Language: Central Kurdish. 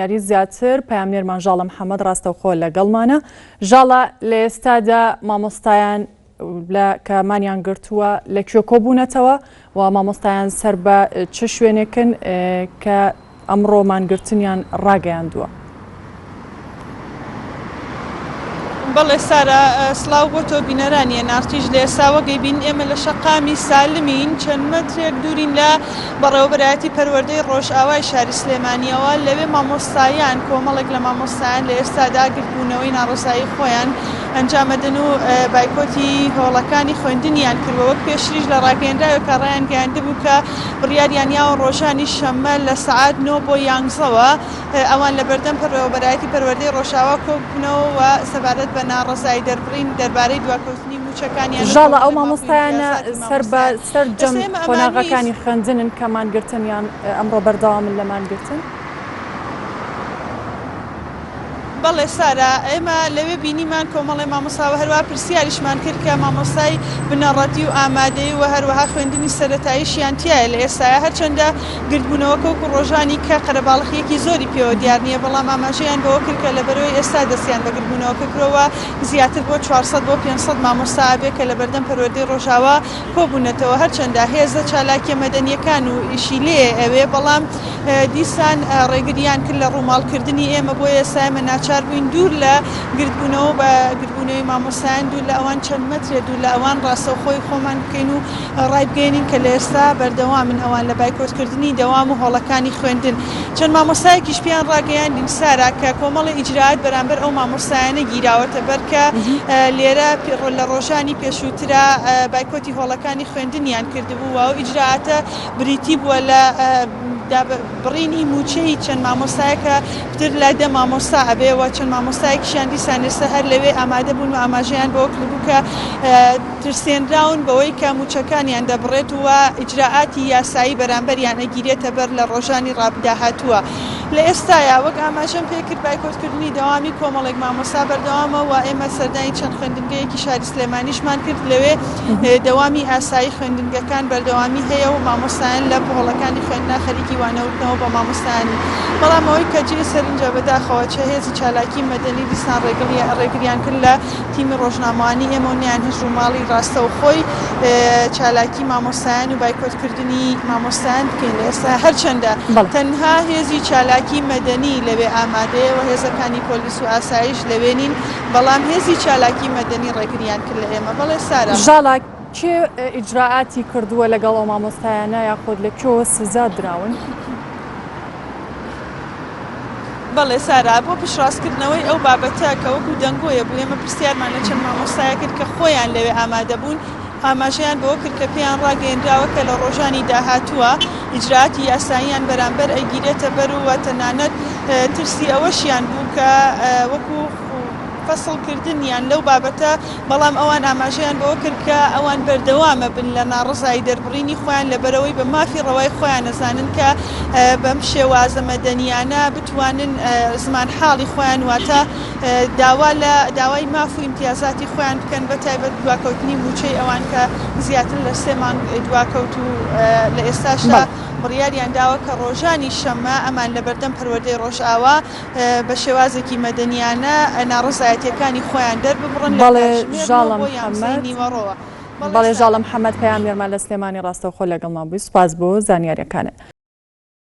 زانیاری زیاتر پەیامنێرمان ژاڵە محەمەد ڕاستەوخۆ لەگەڵمانە. ژاڵە لە ئێستادا مامۆستایان لە کە مانیان گرتووە لە کوێ کۆبوونەتەوە و مامۆستایان سەر بە چ شوێنێکن کە ئەمڕۆ مانگرتنیان ڕاگەیاندووە؟ بەڵێ سارا سڵاو بۆ تۆ بینەرانی ئێن ئاڕ تیش لە ئێستاوە گەیبین ئێمە لە شەقامی سالمین چەند مەترێک دوورین لە بەڕێوەبەرایەتی پەروەردەی ڕۆژئاوای شاری سلێمانیەوە لەوێ مامۆستایان کۆمەڵێک لە مامۆستایان لە ئێستادا گردبوونەوەی ناڕەزایی خۆیان ئەنجامەدەن و بایکۆتی هۆڵەکانی خوێندنیان کردوە وەک پێشتریش لە ڕاگەیەنراوێکا ڕایانگەیاندبوو کە بڕیاریان یاوە ڕۆژانی شەممە لە سەعات نۆ بۆ یانزەوە ئەوان لە بەردەم پەڕێوەبەرایەتی پەروەردەی ڕۆژئاوا کۆببنەوە و سەبارەت بە ناڕەزایی دەربڕین دەربارەی دواکەوتنی مووچەکانیان و ژاڵە ئەو کۆبوونە ماف و مامۆستایانە ئیمتیازاتی سەر بە مامۆستایان. سەرجەم ئێستا ئێمە ئەمانویست. قۆناغەکانی خوێندنن کە مانگرتن یان ئەمڕۆ بەردەوامن لە مانگرتن؟ بەڵێ سارا، ئێمە لەوێ بینیمان کۆمەڵێ مامۆستا و هەروەها پرسیاریشمان کرد کە مامۆستای بنەڕەتی و ئامادەیی و هەروەها خوێندنی سەرەتاییشیان تیایە لە ئێستایا هەرچەندە گردبوونەوەکە وەکو ڕۆژانی کە قەرەباڵخییەکی زۆری پێوە دیار نییە بەڵام ئاماژەیان بەوە کرد کە لەبەرئەوەی ئێستا دەستیان بە گردبوونەوەکە کرۆوە زیاتر بۆ 400 بۆ 500 مامۆستا ئەبێ کە لەبەردەم پەروەردەی ڕۆژاوا کۆبوونەتەوە هەرچەندە هێزە چالاکیە مەدەنیەکان و ئیشی لێ ئەوێ بەڵام دیسان ڕێگریان کرد لە ڕووماڵکردنی ئێمە، بۆیە ئێستا ئێمە ناچار بووین دوور لە گردبوونەوە بە گردبوونەوەی مامۆستایان، دوور لە ئەوان چەند مەترێ دوور لە ئەوان ڕاستەوخۆی خۆمان بکەین و ڕایبگەیەنین کە لە ئێستا بەردەوامن ئەوان لە بایکۆتکردنی دەوام و هۆڵەکانی خوێندن. چەند مامۆستایەکیش پێیان ڕاگەیاندین سارا کە کۆمەڵێ ئیجرائات بەرامبەر ئەو مامۆستایانە گیراوەتە بەر کە لێرە لە ڕۆژانی پێشووترا بایکۆتی هۆڵەکانی خوێندنیان کردبوو و ئەو ئیجرائاتە بریتی بووە لە بڕینی مووچەی چەند مامۆستایەک کە پتر لە دە مامۆستا ئەبێ و چەند مامۆستایەکیشیان دیسان ئێستا هەر لەوێ ئامادە بوون و ئاماژەیان بەوە کردبوو کە ترسێنراون بەوەی کە مووچەکانیان دەبڕێت و ئیجرائاتی یاسایی بەرامبەریان ئەگیرێتە بەر لە ڕۆژانی داهاتووە. لە ئێستایا وەک ئاماژەم پێکرد بایکۆتکردنی دەوامی کۆمەڵێک مامۆستا بەردەوامە و ئێمە سەردانی چەند خوێندنگەیەکی شاری سلێمانیشمان کرد لەوێ دەوامی ئاسایی خوێندنگەکان بەردەوامی هەیە و مامۆستایان لە پۆڵەکانی خوێندنا خەریکی وانەوتنەوە بە مامۆستایانی بەڵام ئەوەی کە جێی سەرنجە بەداخەوە چە هێزی چالاکی مەدەنی دیسان ڕێگریان کرد لە تیمی ڕۆژنامەوانی ئێمە و نەیانهێشت ڕووماڵی ڕاستەوخۆی چالاکی مامۆستایان و بایکۆتکردنی مامۆستایان بکەین لە ئێستا هەرچەندە تەنها هێزی چالاکی مەدەنی لەوێ ئامادەیە و هێزەکانی پۆلیس و ئاسایش لەوێ نین بەڵام هێزی چالاکی مەدەنی ڕێگریان کرد لە ئێمە. بەڵێ سارا. ژاڵە کێ ئیجرائاتی کردووە لەگەڵ ئەو مامۆستایانە یاخود لە کوێوە سزا دراون؟ بەڵێ سارا، بۆ پشتڕاستکردنەوەی ئەو بابەتە کە وەکو دەنگۆیە بوو، ئێمە پرسیارمان لە چەند مامۆستایەک کرد کە خۆیان لەوێ ئامادە بوون، ئاماژەیان بەوە کرد کە پێیان ڕاگەیەنراوە کە لە ڕۆژانی داهاتووە ئیجرائاتی یاساییان بەرامبەر ئەگیرێتە بەر و تەنانەت ترسی ئەوەشیان بوو کە وەکو فەسڵ کردنیان لەو بابەتە، بەڵام ئەوان ئاماژەیان بەوە کرد کە ئەوان بەردەوامە بن لە ناڕەزایی دەربڕینی خۆیان لەبەرئەوەی بە مافی ڕەوای خۆیان ئەزانن کە بەم شێوازە مەدەنیانە بتوانن زمانحاڵی خۆیان واتە داوا لە داوای ماف و ئیمتیازاتی خۆیان بکەن بە تایبەت دواکەوتنی مووچەی ئەوان کە زیاتر لە سێ مانگ دواکەوت و لە ئێستاشدا بڕیاریان داوە کە ڕۆژانی شەممە ئەمان لەبەردەم پەروەردەی ڕۆژئاوا بە شێوازێکی مەدەنیانە ناڕەزایەتیەکانی خۆیان دەرببڕن لە بەڵێ کاتژمێر نۆ ژاڵە بۆ یانزەی محەمەد. نیوەڕۆوە. بەڵێ بەڵێ ژاڵە سارا. محەمەد پەیامنێرمان لە سلێمانی ڕاستەوخۆ لەگەڵمان بووی سوپاس بۆ زانیاریەکانت.